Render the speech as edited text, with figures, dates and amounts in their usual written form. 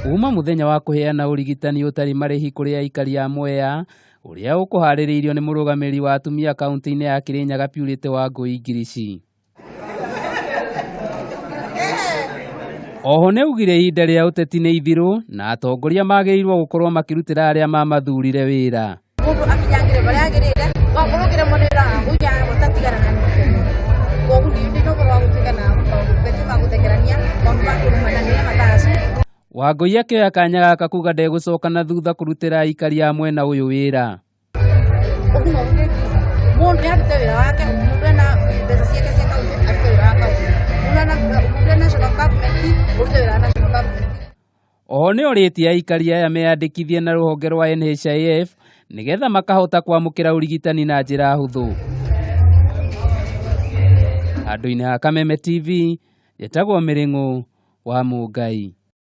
Kuma mũthenya wa kũheana ũrigitani ũtarĩ marĩhi kũrĩ aikari a Mwea, ũrĩa ũkũharĩrĩirio nĩ mũrũgamĩrĩri wa atumia kaunti-inĩ ya Kirinyaga Purity Wangũi Ngirici. Oho nĩaugire ihinda rĩa ũteti nĩ ithiru na atongoria magĩrĩirwo gũkorwo makĩrutĩra arĩa mamathurire wĩra. Mũndũ akinyangĩre barĩa agĩrĩire, wakorwo ũkĩremwo nĩ wĩra waku ũtatigana na koguo ndĩ na ũhoro wa gũtuĩka na maũndũ beti ma gũthekerania, maũndũ ma kũrumananĩra mathaa acio. Wangũi akĩoya kanya gaka kuga ndegũcoka na thutha kũrutĩra aikari a mwena ũyũ wĩra. Ũguo noguo ingiuga, mũndũ nĩ arute wĩra wake, mũndũ ena mbeca ciake cia kaunti arute wĩra wa kaunti, mũndũ ena national government ũrute wĩra wa national government. Oho nĩorĩtie aikari aya meyandĩkithie na rũhonge rwa NHIF nĩgetha makahota kwamũkĩra ũrigitani na njĩra hũthũ. Handũ-inĩ ha Kameme TV, njĩtagwo Mĩrĩng'ũ wa Mũngai.